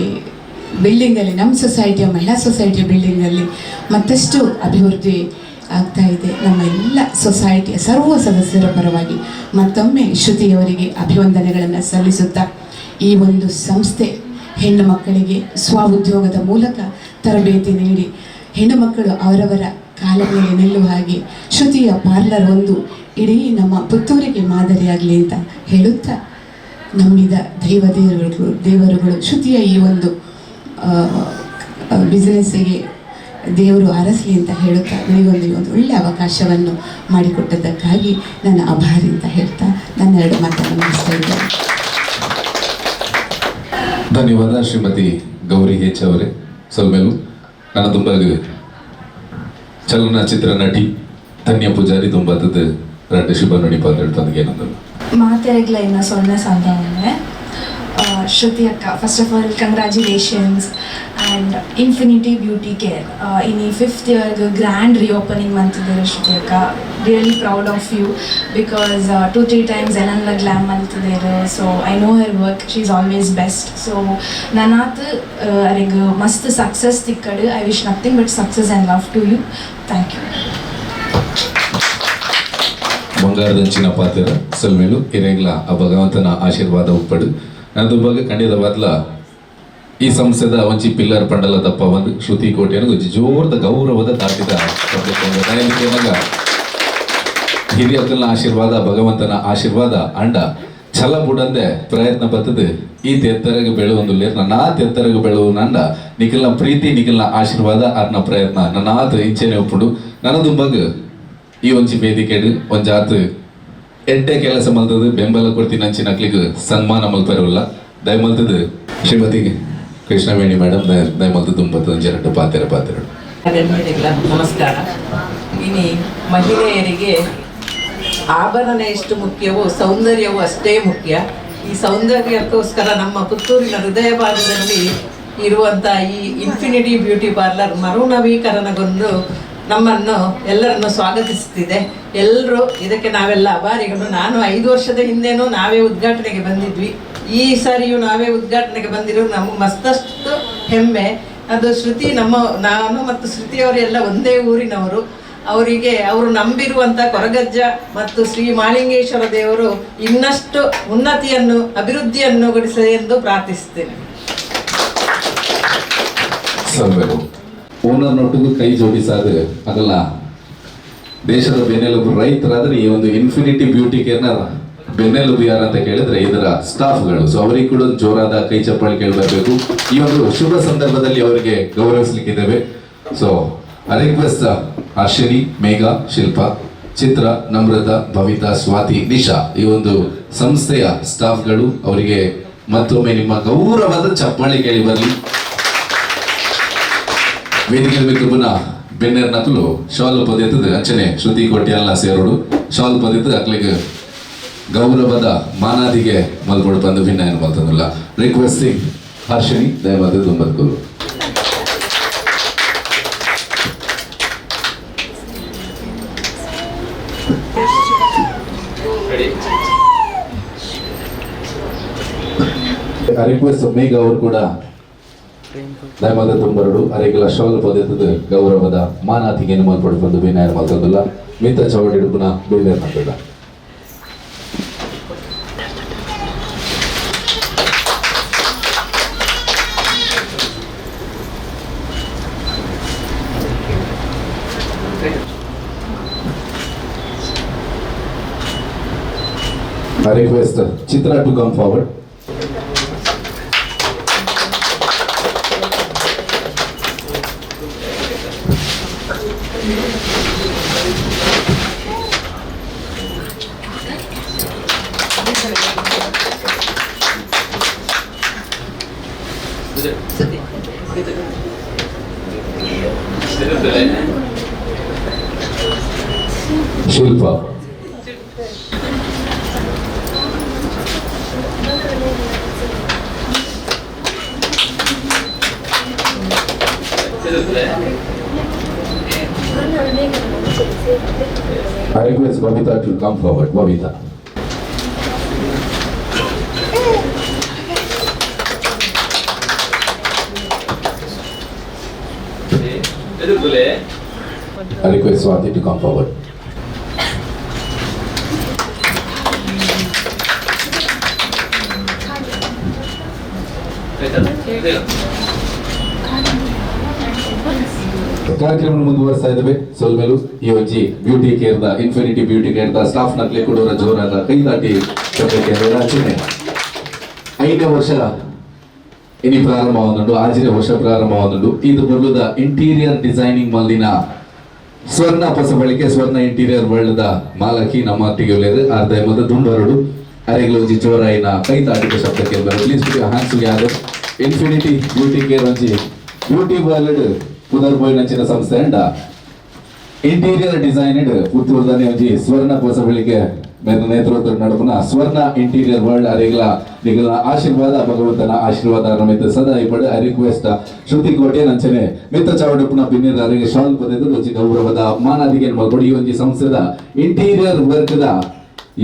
Speaker 6: ಬಿಲ್ಡಿಂಗಲ್ಲಿ, ನಮ್ಮ ಸೊಸೈಟಿಯ ಮಹಿಳಾ ಸೊಸೈಟಿಯ ಬಿಲ್ಡಿಂಗಲ್ಲಿ ಮತ್ತಷ್ಟು ಅಭಿವೃದ್ಧಿ ಆಗ್ತಾ ಇದೆ. ನಮ್ಮ ಎಲ್ಲ ಸೊಸೈಟಿಯ ಸರ್ವ ಸದಸ್ಯರ ಪರವಾಗಿ ಮತ್ತೊಮ್ಮೆ ಶ್ರುತಿಯವರಿಗೆ ಅಭಿವಂದನೆಗಳನ್ನು ಸಲ್ಲಿಸುತ್ತಾ, ಈ ಒಂದು ಸಂಸ್ಥೆ ಹೆಣ್ಣು ಮಕ್ಕಳಿಗೆ ಸ್ವ ಉದ್ಯೋಗದ ಮೂಲಕ ತರಬೇತಿ ನೀಡಿ ಹೆಣ್ಣು ಮಕ್ಕಳು ಅವರವರ ಕಾಲ ಮೇಲೆ ನಿಲ್ಲುವ ಹಾಗೆ ಶ್ರುತಿಯ ಪಾರ್ಲರ್ ಒಂದು ಇಡೀ ನಮ್ಮ ಪುತ್ತೂರಿಗೆ ಮಾದರಿಯಾಗಲಿ ಅಂತ ಹೇಳುತ್ತಾ, ನಂಬಿದ ದೈವ ದೇವರುಗಳು ದೇವರುಗಳು ಶ್ರುತಿಯ ಈ ಒಂದು ಬಿಸ್ನೆಸ್ಸಿಗೆ ದೇವರು ಅರಸಲಿ ಅಂತ ಹೇಳುತ್ತಾ, ನನಗೊಂದು ಈ ಒಂದು ಒಳ್ಳೆಯ ಅವಕಾಶವನ್ನು ಮಾಡಿಕೊಟ್ಟದ್ದಕ್ಕಾಗಿ ನನ್ನ ಆಭಾರಿ ಅಂತ ಹೇಳ್ತಾ ನನ್ನ ಎರಡು ಮಾತನ್ನು ಮುಗಿಸ್ತಾ ಇದ್ದೇನೆ.
Speaker 1: ಧನ್ಯವಾದ ಶ್ರೀಮತಿ ಗೌರಿ ಹೆಚ್ ಅವರೇ. ಸೊಲ್ಮೆಲು. ನಾನು ತುಂಬ ಚಲನಚಿತ್ರ ನಟಿ ಧನ್ಯ ಪೂಜಾರಿ ತುಂಬಾತದ್ದು ರಡ್ಡು ಶುಭ ನುಡಿ ಪಾತ್ರೆಗೆ ಏನಂದ್ರು.
Speaker 7: ಮಾತೆರೆಗ್ಲ ಇನ್ನ ಸೊನ್ನೆ ಸಾಧನೆ. ಶ್ರುತಿ ಅಕ್ಕ, first of all congratulations and Infinity Beauty Care ಇನಿ ಫಿಫ್ತ್ ಇಯರ್ಗೆ ಗ್ರ್ಯಾಂಡ್ ರಿಓಪನಿಂಗ್ ಮಂತಿದ್ದಾರೆ. ಶ್ರುತಿ ಅಕ್ಕ, really proud of you because two three times ಎನನ್ಲ glam ಮಲ್ತಿದ್ದೇರು. So I know her work, she is always best. So ನನಾತ್ ಅರೆಗ್ ಮಸ್ತ್ success ತಿಕ್ಕಡು. I wish nothing but success and love to you. Thank you.
Speaker 1: ಬಂಗಾರದಂಚಿನ ಪಾತ್ರ. ಸೊಲ್ಮೆಲು. ಇರೆಗ್ಲ ಆ ಭಗವಂತನ ಆಶೀರ್ವಾದ ಉಪ್ಪಡು. ನಂದು ಬಗ್ಗೆ ಖಂಡಿತವಾದ್ಲ ಈ ಸಂಸ್ಥೆದ ಒಂಜಿ ಪಿಲ್ಲರ್ ಪಂಡಲ ತಪ್ಪ ಒಂದು ಶ್ರುತಿ ಕೋಟೆಯನ್ನು ಒಂಜಿ ಜೋರದ ಗೌರವದ ತಾಟಿದ ಹಿರಿಯಕ್ಕಲ್ನ ಆಶೀರ್ವಾದ, ಭಗವಂತನ ಆಶೀರ್ವಾದ ಅಂಡ ಛಲ ಬುಡಂದೆ ಪ್ರಯತ್ನ ಬರ್ತದೆ. ಈ ತೆತ್ತರಗೆ ಬೆಳುವೊಂದು ನನ್ನಾತ್ ಎತ್ತರಗೆ ಬೆಳುವು ನಂಡ ನಿಖಲ್ನ ಪ್ರೀತಿ, ನಿಖಲ್ನ ಆಶೀರ್ವಾದ, ಅರ್ನ ಪ್ರಯತ್ನ ನನ್ನಾತ್ ಇಂಚೆನೆ ಉಪ್ಪುಡು. ನನದುಂಬಗ್ ಈ ಒಂಜಿ ವೇದಿಕೆಡ್ ಒಂಜಾತ್ ಎಡ್ಡೆ ಕೆಲಸ ಮಲ್ತದು ಬೆಂಬಲ ಕೊಡ್ತೀನಿ ಅಂಚಿನ ಅಕ್ಲಿಗ್ ಸನ್ಮಾನ ಮಲ್ಪರಲ್ಲ. ದಯ ಮಲ್ತದು ಶ್ರೀಮತಿ ಕೃಷ್ಣವೇಣಿ ಮೇಡಮ್, ದಯ ಮಲ್ತದ್ದು ತುಂಬತ್ತು ಒಂಜಿ ಎರಡು ಪಾತೆರ ಪಾತೆರ.
Speaker 8: ನಮಸ್ಕಾರ. ಇನಿ ಮಹಿಳೆಯರಿಗೆ ಆಭರಣ ಎಷ್ಟು ಮುಖ್ಯವೋ ಸೌಂದರ್ಯವೂ ಅಷ್ಟೇ ಮುಖ್ಯ. ಈ ಸೌಂದರ್ಯಕ್ಕೋಸ್ಕರ ನಮ್ಮ ಪುತ್ತೂರಿನ ಹೃದಯ ಭಾಗದಲ್ಲಿ ಇರುವಂಥ ಈ infinity beauty parlour ಮರುನವೀಕರಣಗೊಂಡು ನಮ್ಮನ್ನು ಎಲ್ಲರನ್ನು ಸ್ವಾಗತಿಸುತ್ತಿದೆ. ಎಲ್ಲರೂ ಇದಕ್ಕೆ ನಾವೆಲ್ಲ ಅಭಾರಿಗಳು. ನಾನು 5 ವರ್ಷದ ಹಿಂದೆನೂ ನಾವೇ ಉದ್ಘಾಟನೆಗೆ ಬಂದಿದ್ವಿ. ಈ ಸಾರಿಯೂ ನಾವೇ ಉದ್ಘಾಟನೆಗೆ ಬಂದಿರೋದು ನಮಗೆ ಮತ್ತಷ್ಟು ಹೆಮ್ಮೆ. ಅದು ಶ್ರುತಿ ನಮ್ಮ, ನಾನು ಮತ್ತು ಶ್ರುತಿಯವರು ಎಲ್ಲ ಒಂದೇ ಊರಿನವರು. ಅವರಿಗೆ ಅವರು ನಂಬಿರುವಂಥ ಕೊರಗಜ್ಜ ಮತ್ತು ಶ್ರೀ ಮಾಳಿಂಗೇಶ್ವರ ದೇವರು ಇನ್ನಷ್ಟು ಉನ್ನತಿಯನ್ನು, ಅಭಿವೃದ್ಧಿಯನ್ನು ಗೊಳಿಸಲಿ ಎಂದು ಪ್ರಾರ್ಥಿಸುತ್ತೇನೆ.
Speaker 1: ಸೊಲ್ಮೆಲು. ಓನರ್ನೊಟ್ಟಿಗೂ ಕೈ ಜೋಡಿಸಾದ ಆಗಲ್ಲ. ದೇಶದ ಬೆನ್ನೆಲುಬು ರೈತರಾದ್ರೆ ಈ ಒಂದು ಇನ್ಫಿನಿಟಿ ಬ್ಯೂಟಿ ಕೇರ್ನ ಬೆನ್ನೆಲುಬು ಯಾರಂತ ಕೇಳಿದ್ರೆ ಇದರ ಸ್ಟಾಫ್ಗಳು. ಸೊ ಅವರಿಗೆ ಕೂಡ ಒಂದು ಜೋರಾದ ಕೈ ಚಪ್ಪಾಳಿ ಕೇಳಬರ್ಬೇಕು. ಈ ಒಂದು ಶುಭ ಸಂದರ್ಭದಲ್ಲಿ ಅವರಿಗೆ ಗೌರವಿಸಲಿಕ್ಕಿದ್ದೇವೆ. So request Harshini, Megha, Shilpa. ಚಿತ್ರ, ನಮ್ರತ, ಭವಿತಾ, ಸ್ವಾತಿ, ನಿಶಾ ಈ ಒಂದು ಸಂಸ್ಥೆಯ ಸ್ಟಾಫ್ಗಳು ಅವರಿಗೆ ಮತ್ತೊಮ್ಮೆ ನಿಮ್ಮ ಗೌರವದ ಚಪ್ಪಾಳೆ ಕೇಳಿ ಬರಲಿ. ವೇದಿಕೆ ಮಿತ್ರಬನ ಬೆನ್ನೆರ್ ನಕಲು ಶಾಲು ಪದ್ಯತದ ಅಂಚನೆ ಶ್ರುತಿ ಕೊಟ್ಟಿಯಲ್ಲ ಸೇರೋಡು ಶಾಲು ಪದ್ಯತದ ಅಕ್ಲಿಗೆ ಗೌರವದ ಮಾನಾದಿಗೆ ಮಲ್ಪಡು ಬಂದು ಭಿನ್ನ ಮಲ್ತಂದಿಲ್ಲ. ರಿಕ್ವೆಸ್ಟಿಂಗ್ ಹರ್ಷಿಣಿ ದಯಮಾದ ದುಂಬತ್ಕೂರು. ರಿಕ್ವೆಸ್ಟ್ ಮೇಘ ಅವರು ಕೂಡ ದಯಮಾದ ತುಂಬರಡು ಅರೆಗೆಲ ಶಾಲು ಪದ್ಯತದ ಗೌರವದ ಮಾನಾತಿಗೆ ಮಲ್ಪಡು ಬಂದು ಭಿನ್ನ ಮಲ್ತಂದಿಲ್ಲ. ಮಿತ್ತ ಚೌಡಿ ಪುನಃ ಬೆನ್ನೆರ್ ನಕಲ. I request Chitra to come forward. Shilpa. I request Babita to come forward. Babita. I request Swati to come forward. ಕಾರ್ಯಕ್ರಮ ಮುಂದುವರಿಸ್ತಾ ಇದ್ದೇವೆ. ಸೊಲ್ಮೆಲು ಈ ಒಂಜಿ beauty care the infinity beauty care the staff ನಕ್ಲೆ ಕೊಡೋರ ಜೋರಾದ ಕೈ ದಾಟಿ ರಚನೆ. 5ನೇ ವರ್ಷ ಇನಿ ಪ್ರಾರಂಭವಾದುಂಡು, ಆಜಿನ ವರ್ಷ ಪ್ರಾರಂಭವಾದುಂಡು. ಇದು ಬರುವುದ ಇಂಟೀರಿಯರ್ ಡಿಸೈನಿಂಗ್ ಮಲ್ದಿನ ಸ್ವರ್ಣ ಪಸ ಬಳಿಕೆ ಸ್ವರ್ಣ ಇಂಟೀರಿಯರ್ ವರ್ಲ್ಡ್ the ಮಾಲಕಿ ನಮ್ಮ ಒಟ್ಟಿಗೆ ಅರ್ಧ ಮತ್ತು ದುಂಬರಡು ಅರೆಗ್ಲ ಒಂಜಿ ಜೋರಾಯಿನ ಕೈ ತಾಟಿದ ಶಬ್ದಕ್ಕೆ please put your hands together. Infinity beauty care ಒಂಜಿ ಬ್ಯೂಟಿ ವರ್ಲ್ಡ್ ಪುನರ್ ಪೋಯಿನಂಚಿನ ಸಂಸ್ಥೆ ಅಂಡ ಇಂಟೀರಿಯರ್ ಡಿಸೈನ್ ಪುತ್ತೂರ್ದನೆ ಒಂಜಿ ಸ್ವರ್ಣ ಪೊಸ ಬಳಿಕೆ ನೇತೃತ್ವ ನಡುಪುನ ಸ್ವರ್ಣ ಇಂಟೀರಿಯರ್ ವರ್ಲ್ಡ್ ಅರೆಗ್ಲ ನಿಗಲ ಆಶೀರ್ವಾದ ಭಗವಂತನ ಆಶೀರ್ವಾದ ನಮಿತ ಸದಾ ಇಪ್ಪಡು. I request ಶ್ರುತಿ ಕೋಟೆ ನಂಚನೆ ಮಿತ್ತ ಚಾವಡಿಪುನ ಬಿನ್ನಿರ ಅರೆಗೆ ಶಾಲ್ ಪದೆದು ಒಂಜಿ ಗೌರವದ ಮಾನಾದಿಗೆ ಮಲ್ಪಡು. ಈ ಒಂಜಿ ಸಂಸ್ಥೆದ ಇಂಟೀರಿಯರ್ ವರ್ಕ್ the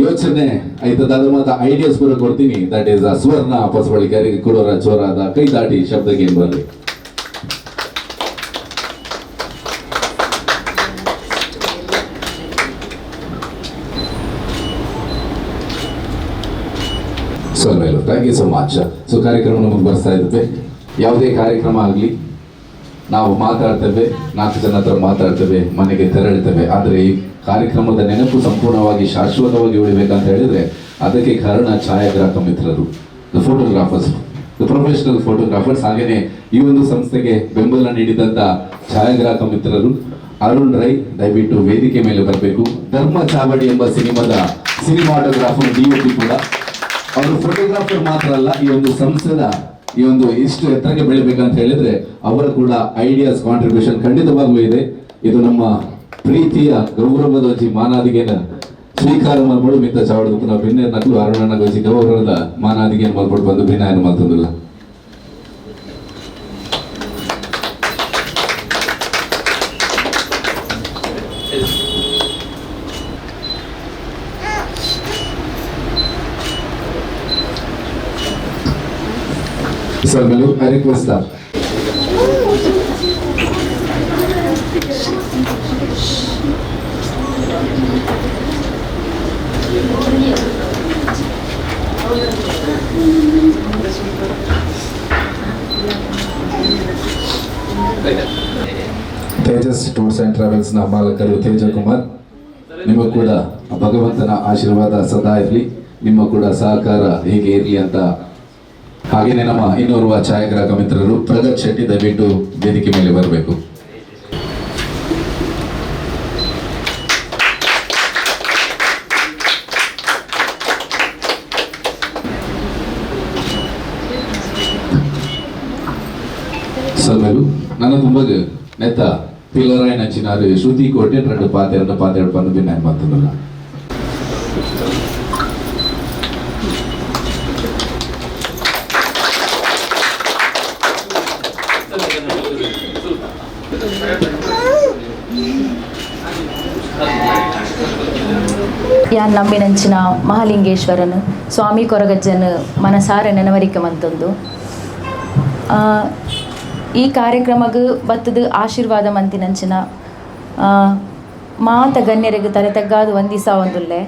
Speaker 1: ಯೋಚನೆ ಐತದ ಅದು ಮಾತ ಐಡಿಯಾಸ್ ಕೂಡ ಕೊಡ್ತೀನಿ. That is ಸ್ವರ್ಣ ಪೊಸಬಳಿಕೆ ಅರಿಗೆ ಕೊಡೋರ ಜೋರಾದ ಕೈ ದಾಟಿ ಶಬ್ದಕ್ಕೆ ಬರಲಿ. ಸೊಲ್ಮೇಲು thank you so much. So ಕಾರ್ಯಕ್ರಮ ಮುಂದುವರಿಸ್ತಾ ಇದ್ದೇವೆ. ಯಾವುದೇ ಕಾರ್ಯಕ್ರಮ ಆಗಲಿ ನಾವು ಮಾತಾಡ್ತೇವೆ, 4 ಜನ ಹತ್ರ ಮಾತಾಡ್ತೇವೆ, ಮನೆಗೆ ತೆರಳ್ತೇವೆ. ಆದರೆ ಈ ಕಾರ್ಯಕ್ರಮದ ನೆನಪು ಸಂಪೂರ್ಣವಾಗಿ ಶಾಶ್ವತವಾಗಿ ಉಳಿಬೇಕಂತ ಹೇಳಿದ್ರೆ ಅದಕ್ಕೆ ಕಾರಣ ಛಾಯಾಗ್ರಾಹಕ ಮಿತ್ರರು, the photographers, the professional photographers. ಹಾಗೆಯೇ ಈ ಒಂದು ಸಂಸ್ಥೆಗೆ ಬೆಂಬಲ ನೀಡಿದಂಥ ಛಾಯಾಗ್ರಾಹಕ ಮಿತ್ರರು ಅರುಣ್ ರೈ ದಯವಿಟ್ಟು ವೇದಿಕೆ ಮೇಲೆ ಬರಬೇಕು. ಧರ್ಮ ಚಾವಡಿ ಎಂಬ ಸಿನಿಮಾದ ಸಿನಿಮಾಟೋಗ್ರಾಫರ್ DOP ಕೂಡ ಅವರು ಫೋಟೋಗ್ರಾಫರ್ ಮಾತ್ರ ಅಲ್ಲ, ಈ ಒಂದು ಸಂಸ್ಥೆದ ಈ ಒಂದು ಇಷ್ಟು ಎತ್ತರಕ್ಕೆ ಬೆಳಿಬೇಕಂತ ಹೇಳಿದ್ರೆ ಅವರ ಕೂಡ ಐಡಿಯಾಸ್ ಕಾಂಟ್ರಿಬ್ಯೂಷನ್ ಖಂಡಿತವಾಗ್ಲೂ ಇದೆ. ಇದು ನಮ್ಮ ಪ್ರೀತಿಯ ಗೌರವದ ಒಂಜಿ ಮಾನಾದಿಗೆನ ಸ್ವೀಕಾರ ಮಲ್ಪಡು ಮಿತ್ತ ಚಾವಡದ ಪುನಃ ಬಿನ್ನೆರ್ ನಕಲು ಅರುಣನ ಒಂಜಿ ಗೌರವದ ಮಾನಾದಿಗೆನ ಮಲ್ಪಡು ಬಂದು ಭಿನ್ನಾಯನ ಮಲ್ತಂದಿಲ್ಲ. Sir, I request that. Tejas tours and travels ನ ಮಾಲಕರು ತೇಜ ಕುಮಾರ್, ನಿಮ್ಮ ಕೂಡ ಭಗವಂತನ ಆಶೀರ್ವಾದ ಸದಾ ಇರಲಿ, ನಿಮ್ಮ ಕೂಡ ಸಹಕಾರ ಹೀಗೆ ಇರಲಿ ಅಂತ. ಹಾಗೇನೆ ನಮ್ಮ ಇನ್ನೋರ್ವ ಛಾಯಾಗ್ರಾಹಕ ಮಿತ್ರರು ಪ್ರಗತ್ ಶೆಟ್ಟಿ ದಯವಿಟ್ಟು ವೇದಿಕೆ ಮೇಲೆ ಬರಬೇಕು. ಸೊಲ್ಮೆಲು ನನ್ನ ತುಂಬಗ ನೆತ್ತ ಪಿಲ್ಲರಾಯ್ ನಂಚಿನಾರು ಶ್ರುತಿ ಕೋಟೆ ಎರಡು ಪಾತೆರನ್ನು ಪಾತೆರಡು ಬಂದು ಭಿನ್ನ ಮಂತದಲ್ಲ.
Speaker 9: ಯಾನ್ ನಂಬಿನಂಚಿನ ಮಹಾಲಿಂಗೇಶ್ವರನ್ ಸ್ವಾಮಿ ಕೊರಗಜ್ಜನ್ ಮನಸಾರೆ ನೆನವರಿಕೆ ಮಂತೊಂದು ಈ ಕಾರ್ಯಕ್ರಮಗ್ ಬತ್ತದ ಆಶೀರ್ವಾದ ಮಂತಿನಂಚಿನ ಮಾತ ಗಣ್ಯರಿಗೆ ತಲೆ ತಗ್ಗಾದು ವಂದಿಸ ಒಂದುಲ್ಲೆ.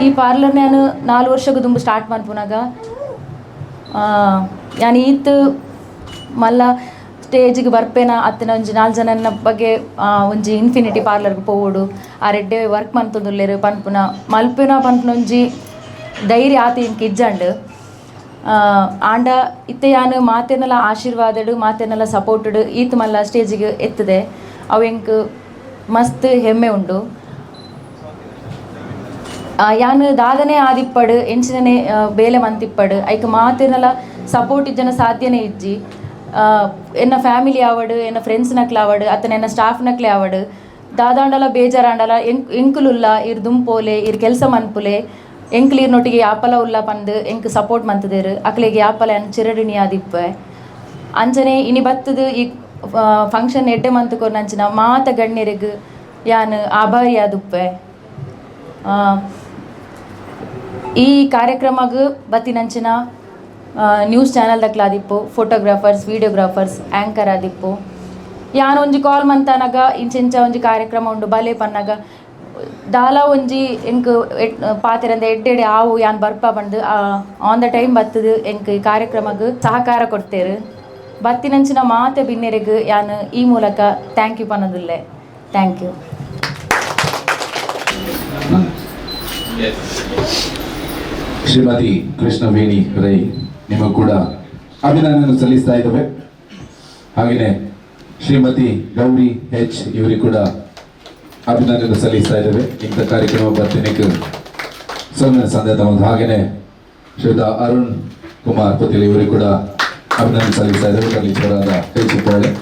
Speaker 9: ಈ ಪಾರ್ಲರ್ ನಾನು 4 ವರ್ಷಗ್ ದುಂಬು ಸ್ಟಾರ್ಟ್ ಮನ್ಪುನಗ ಯಾನ್ ಈತ್ ಮಲ್ಲ ಸ್ಟೇಜಿಗೆ ಬರ್ಪೇನ ಅತ್ತಿನ ಒಂಜಿ 4 ಜನನ ಬಗ್ಗೆ ಒಂಜಿ ಇನ್ಫಿನಿಟಿ ಪಾರ್ಲರ್ಗೆ ಪೋವೊಡು ಆ ರೆಡ್ಡೆ ವರ್ಕ್ ಮಂತೊಂದುಲ್ಲೆರ್ ಪನ್ಪುನ ಮಲ್ಪುನ ಪನ್ಪುನ ಒಂಜಿ ಧೈರ್ಯ ಆತ ಇಂಕ್ ಇಜ್ಜಂಡ್. ಆಂಡ ಇತ್ತೆ ಯಾನ್ ಮಾತೆರ್ನಲ ಆಶೀರ್ವಾದಡ್ ಮಾತೆರ್ನಲ ಸಪೋರ್ಟಡ್ ಈತ್ ಮಲ್ಲ ಸ್ಟೇಜಿಗೆ ಎತ್ತದೆ ಅವು ಎಂಕ್ ಮಸ್ತ್ ಹೆಮ್ಮೆ ಉಂಡು. ಯಾನ್ ದಾದನೆ ಆದಿಪ್ಪಡ್ ಎಂಚಿನನೆ ಬೇಲೆ ಮಂತಿಪ್ಪಡ್ ಐಕ್ ಮಾತೆರ್ನಲ ಸಪೋರ್ಟ್ ಇಜ್ಜನ ಸಾಧ್ಯನೇ ಇಜ್ಜಿ. ಎನ್ನ ಫ್ಯಾಮಿಲಿ ಆವಡ್ ಎನ್ನ ಫ್ರೆಂಡ್ಸ್ ನಕ್ಲು ಆವಡ್ ಅತ್ತನ ಎನ್ನ ಸ್ಟಾಫ್ ನಕ್ಲೆ ಆವಡ್ ದಾದಾಂಡಲ ಬೇಜಾರಾಂಡಲ ಎಂಕುಲುಲ್ಲ ಇರ್ ದುಂಪೋಲೆ ಇರ್ ಕೆಲಸ ಮನ್ಪುಲೆ ಎಂಕ್ಲು ಇರ್ನೊಟ್ಟಿಗೆ ಯಾಪಲ ಉಲ್ಲ ಪಂದ್ ಎಂಕ್ ಸಪೋರ್ಟ್ ಮಂತದೇರು ಅಕ್ಲೆಗ್ ಯಾಪಲ ಯಾನ್ ಚಿರಡಿಣಿ ಆದಿಪ್ಪೆ. ಅಂಚನೆ ಇನಿ ಬತ್ತದ ಈ ಫಂಕ್ಷನ್ ಎಡ್ಡೆ ಮಂತ್ ಕೊರ್ನಂಚಿನ ಮಾತ ಗಣ್ಯರಿಗ್ ಯಾನ್ ಆಭಾರಿ ಆದುಪ್ಪೆ. ಈ ಕಾರ್ಯಕ್ರಮಗ್ ಬತ್ತಿನಂಚಿನ ನ್ಯೂಸ್ ಚಾನಲ್ ದಕ್ಲಾದಿಪ್ಪು ಫೋಟೋಗ್ರಾಫರ್ಸ್ ವೀಡಿಯೋಗ್ರಾಫರ್ಸ್ ಆ್ಯಂಕರ್ ಆದಿಪ್ಪು. ಯಾನ್ ಒಂಜಿ ಕಾಲ್ ಮಂತನಗ ಇಂಚಿಂಚ ಒಂಜಿ ಕಾರ್ಯಕ್ರಮ ಉಂಡು ಬಲೆ ಪನ್ನಗ ದಾಲ ಒಂಜಿ ಎಂಕ್ ಪಾತೆರಂದ ಎಡ್ಡೆಡೆ ಆವು ಯಾನ್ ಬರ್ಪ ಪಂದ್ ಆನ್ the time ಬತ್ತದು ಎಂಕ್ ಈ ಕಾರ್ಯಕ್ರಮಗ್ ಸಹಕಾರ ಕೊಡ್ತೇರು. ಬತ್ತಿನಂಚಿನ ಮಾತೆ ಬಿನ್ನೆರೆಗ್ ಯಾನ್ ಈ ಮೂಲಕ thank you ಪನ್ನೊಂದುಲ್ಲೆ. Thank you.
Speaker 1: Shrimati Krishnaveni Rai ನಿಮಗೂ ಕೂಡ ಅಭಿನಂದನೆ ಸಲ್ಲಿಸ್ತಾ ಇದ್ದೇವೆ. ಹಾಗೆಯೇ ಶ್ರೀಮತಿ ಗೌರಿ ಹೆಚ್ ಇವರಿಗೆ ಕೂಡ ಅಭಿನಂದನೆ ಸಲ್ಲಿಸ್ತಾ ಇದ್ದೇವೆ. ಇಂಥ ಕಾರ್ಯಕ್ರಮ ಬರ್ತಿನಿಕ್ ಸೊನ್ನೆ ಸಂದೇಶ. ಹಾಗೆಯೇ ಶ್ರೀಯುತ ಅರುಣ್ ಕುಮಾರ್ ಪುತಿಲ್ ಇವರಿಗೆ ಕೂಡ ಅಭಿನಂದನೆ ಸಲ್ಲಿಸ್ತಾ ಇದ್ದೇವೆ. ಕಲಿಚೋರಾದ ಕೈ ಚಪ್ಪಾಳೆ.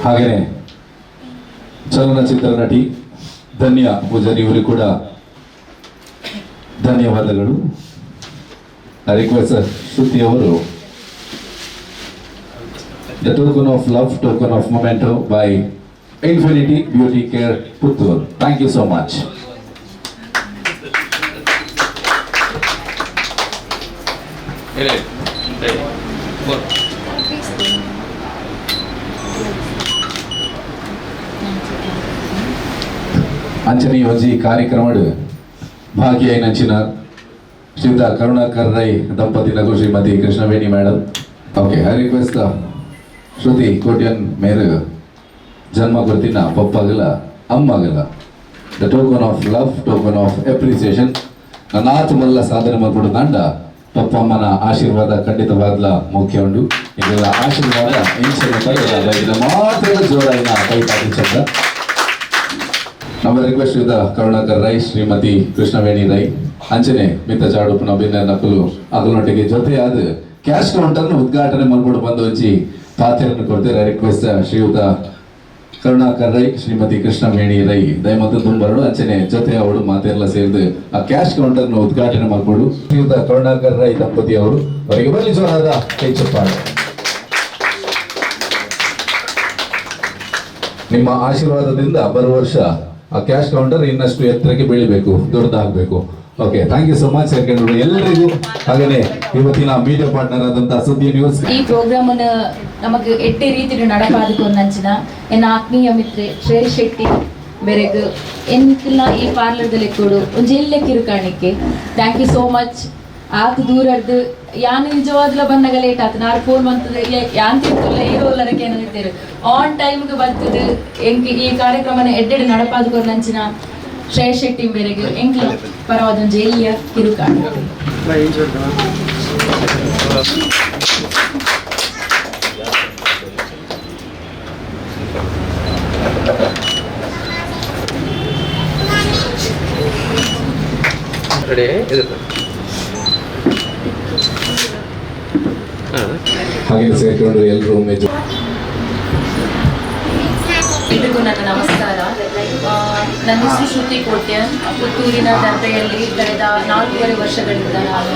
Speaker 1: ಹಾಗೆಯೇ ಚಲನಚಿತ್ರ ನಟಿ ಧನ್ಯ ಪೂಜಾರಿ ಇವರಿಗೆ ಕೂಡ ಧನ್ಯವಾದಗಳು. ರಿಕ್ವೆಸ್ಟ್ ಶ್ರುತಿ ಅವರು The token of love, token of memento by Infinity Beauty Care Puttur. Thank you so much. ಅಂಚನೆ ಒಂಜಿ ಕಾರ್ಯಕ್ರಮಡ್ ಭಾಗಿಯಾಯಿನಂಚಿನ ಶ್ರೀಯುತ ಕರುಣಾಕರ್ ರೈ ದಂಪತಿ ನಗು Shrimati Krishnaveni madam. Okay, I request Shruti Kotian ಮೇರು ಜನ್ಮ ಕೊಡ್ತಿನ ಪಪ್ಪಾಗಲ ಅಮ್ಮಾಗಲ the token of love, token of appreciation. ನನ್ನಾತು ಮಲ್ಲ ಸಾಧನೆ ಮಾಡ್ಬಿಡು ತಂಡ ಪಪ್ಪಮ್ಮನ ಆಶೀರ್ವಾದ ಖಂಡಿತವಾಗ್ಲ ಮುಖ್ಯ ಉಂಡು. ಇದೆಲ್ಲ ಆಶೀರ್ವಾದ ಇಂಚಿನ ಮಾತ್ರ ಜೋರಾಯಿನ ಕೈ ಪಾಟಿ. ನಮ್ಮ ರಿಕ್ವೆಸ್ಟ್ ಇದ್ದ ಕರುಣಾಕರ್ ರೈ ಶ್ರೀಮತಿ ಕೃಷ್ಣವೇಣಿ ರೈ ಅಂಚನೆ ಮಿತ್ತ ಚಾಡುಪುನ ಬಿನ್ನ ನಕಲು ಅಗಲೊಟ್ಟಿಗೆ ಜೊತೆಯಾದ ಕ್ಯಾಶ್ ಕೌಂಟರ್ ಉದ್ಘಾಟನೆ ಮಲ್ಪಡು ಬಂದು ಒಂಜಿ ಪಾತೆರನ್ನು ಕೊಡ್ತಾರೆ. ರಿಕ್ವೆಸ್ಟ್ ಶ್ರೀಯುತ ಕರುಣಾಕರ್ ರೈ ಶ್ರೀಮತಿ ಕೃಷ್ಣವೇಣಿ ರೈ ದಯಮತ್ತು ತುಂಬರಡು ಅಂಚನೆ ಜೊತೆ ಅವಳು ಮಾತೆಲ್ಲ ಸೇರಿದು ಆ ಕ್ಯಾಶ್ ಕೌಂಟರ್ ಉದ್ಘಾಟನೆ ಮಾಡಿಕೊಡು. ಶ್ರೀಯುತ ಕರುಣಾಕರ್ ರೈ ದಂಪತಿ ಅವರು ಅವರಿಗೆ ಬರಲಿ ಜೋರಾದ ಕೈ ಚಪ್ಪಾಳೆ. ನಿಮ್ಮ ಆಶೀರ್ವಾದದಿಂದ ಬರುವ ವರ್ಷ ಆ ಕ್ಯಾಶ್ ಕೌಂಟರ್ ಇನ್ನಷ್ಟು ಎತ್ತರಕ್ಕೆ ಬೆಳಿಬೇಕು, ದೊಡ್ಡದಾಗಬೇಕು. Okay, thank you so much ಎಲ್ಲರಿಗೂ. ಹಾಗೇನೆ ಇವತ್ತಿನ ಮೀಡಿಯಾ ಪಾರ್ಟ್ನರ್ ಆದಂತಹ ಸುದ್ದಿ ನ್ಯೂಸ್
Speaker 9: ಈ ಪ್ರೋಗ್ರಾಮ್ ಅನ್ನು ನಮಗೆ ಎಟ್ಟೆ ರೀತಿಯ ನಡಪಾದಕ್ಕೊಂದಂಚಿನ ಎನ್ನ ಆತ್ಮೀಯ ಮಿತ್ರೆ ಶ್ರೇಯಸ್ ಶೆಟ್ಟಿ ಬೆರೆಗ್ ಎಂಕಲ್ನ ಈ ಪಾರ್ಲರ್ದಲ್ಲಿ ಕೊಡು ಒಂಜಿ ಎಲ್ಲೆ ಕಿರುಕಾಣಿಕೆ. Thank you so much. ಆತ್ ದೂರರ್ದು ಯಾನ್ ನಿಜವಾದ್ಲ ಬನ್ನಗ ಲೇಟ್ ಆತು ನಾರು ಫೋನ್ ಬಂತದೆ ಯಾನ್ ತಿರ್ತುಲ್ಲ ಏರೋ ಏನಂತೀರು ಆನ್ ಟೈಮ್ಗೆ ಬರ್ತದೆ. ಎಂಕ್ ಈ ಕಾರ್ಯಕ್ರಮನ ಎಡ್ಡೆಡ್ ನಡಪಾದಕ್ಕೊಂದಂಚಿನ ಶ್ರೇಯಸ್ ಶೆಟ್ಟಿ ಮೇರೆಗೆ ಎಂಕ್ಲ ಪರವಾದ ಒಂಜಿ ಎಲ್ಲಿಯ ಕಿರುಕಾಣಿಕೆ.
Speaker 2: ರೆಡಿ ಇದು.
Speaker 1: ಹಾಗೆ ಸೇರ್ಕೊಂಡು ಎಲ್ಲರೂ ಒಮ್ಮೆ
Speaker 9: ಎಲ್ರಿಗೂ ನನ್ನ ನಮಸ್ಕಾರ. ನನ್ನ ಹೆಸರು ಶ್ರುತಿ ಕೋಟ್ಯನ್. ಪುತ್ತೂರಿನ ದರ್ಬೆಯಲ್ಲಿ ಕಳೆದ 4.5 ವರ್ಷಗಳಿಂದ ನಾನು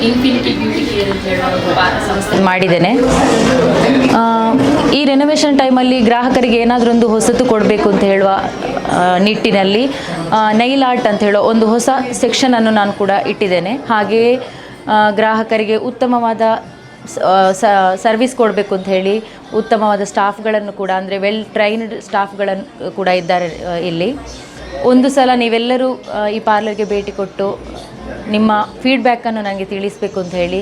Speaker 9: ಇನ್ಫಿನಿಟಿ ಬ್ಯೂಟಿ ಕೇರ್ ಅಂತ ಹೇಳುವ ಒಂದು ಸಂಸ್ಥೆ ಮಾಡಿದ್ದೇನೆ. ಈ ರೆನೋವೇಷನ್ ಟೈಮಲ್ಲಿ ಗ್ರಾಹಕರಿಗೆ ಏನಾದರೂ ಒಂದು ಹೊಸತು ಕೊಡಬೇಕು ಅಂತ ಹೇಳುವ ನಿಟ್ಟಿನಲ್ಲಿ ನೈಲ್ ಆರ್ಟ್ ಅಂತ ಹೇಳೋ ಒಂದು ಹೊಸ ಸೆಕ್ಷನನ್ನು ನಾನು ಕೂಡ ಇಟ್ಟಿದ್ದೇನೆ. ಹಾಗೆಯೇ ಗ್ರಾಹಕರಿಗೆ ಉತ್ತಮವಾದ ಸರ್ವಿಸ್ ಕೊಡಬೇಕು ಅಂತ ಹೇಳಿ ಉತ್ತಮವಾದ ಸ್ಟಾಫ್ಗಳನ್ನು ಕೂಡ, ಅಂದರೆ ವೆಲ್ ಟ್ರೈನ್ಡ್ ಸ್ಟಾಫ್ಗಳನ್ನು ಕೂಡ ಇದ್ದಾರೆ ಇಲ್ಲಿ. ಒಂದು ಸಲ ನೀವೆಲ್ಲರೂ ಈ ಪಾರ್ಲರ್ಗೆ ಭೇಟಿ ಕೊಟ್ಟು ನಿಮ್ಮ ಫೀಡ್ಬ್ಯಾಕನ್ನು ನನಗೆ ತಿಳಿಸಬೇಕು ಅಂತ ಹೇಳಿ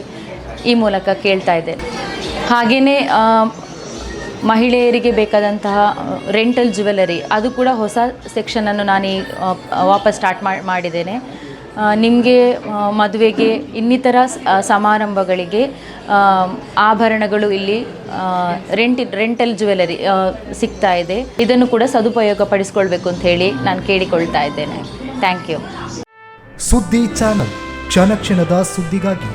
Speaker 9: ಈ ಮೂಲಕ ಕೇಳ್ತಾ ಇದ್ದೇನೆ. ಹಾಗೆಯೇ ಮಹಿಳೆಯರಿಗೆ ಬೇಕಾದಂತಹ ರೆಂಟಲ್ ಜುವೆಲರಿ, ಅದು ಕೂಡ ಹೊಸ ಸೆಕ್ಷನನ್ನು ನಾನು ಈ ವಾಪಸ್ ಸ್ಟಾರ್ಟ್ ಮಾಡಿದ್ದೇನೆ. ನಿಮಗೆ ಮದುವೆಗೆ, ಇನ್ನಿತರ ಸಮಾರಂಭಗಳಿಗೆ ಆಭರಣಗಳು ಇಲ್ಲಿ ರೆಂಟಲ್ ಜುವೆಲರಿ ಸಿಗ್ತಾ ಇದೆ. ಇದನ್ನು ಕೂಡ ಸದುಪಯೋಗ ಪಡಿಸ್ಕೊಳ್ಬೇಕು ಅಂತ ಹೇಳಿ ನಾನು ಕೇಳಿಕೊಳ್ತಾ ಇದ್ದೇನೆ. Thank you.
Speaker 10: ಸುದ್ದಿ ಚಾನಲ್, ಕ್ಷಣ ಕ್ಷಣದ ಸುದ್ದಿಗಾಗಿ.